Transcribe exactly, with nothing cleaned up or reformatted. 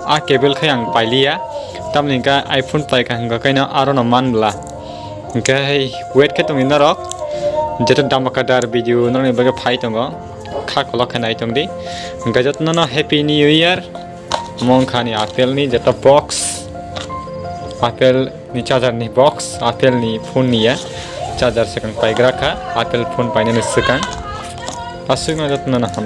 A cable khai ang pailiya, tamni hwnkhe iPhone paikha hwnkhe kaino arono manbla. Hwnkhe hai wait khe tongdi norok, jeto damakadar video norokni bagwi phai tongo, kha kolok khe nai tongdi. Hwnkhe jotono no Happy New Year. Omo wngkha ani Apple ni jeto box, Apple ni charger ni box, Apple ni phone ni ya charger swkang paigra kha, Apple phone painani swkang. Aswkno jotono no ham.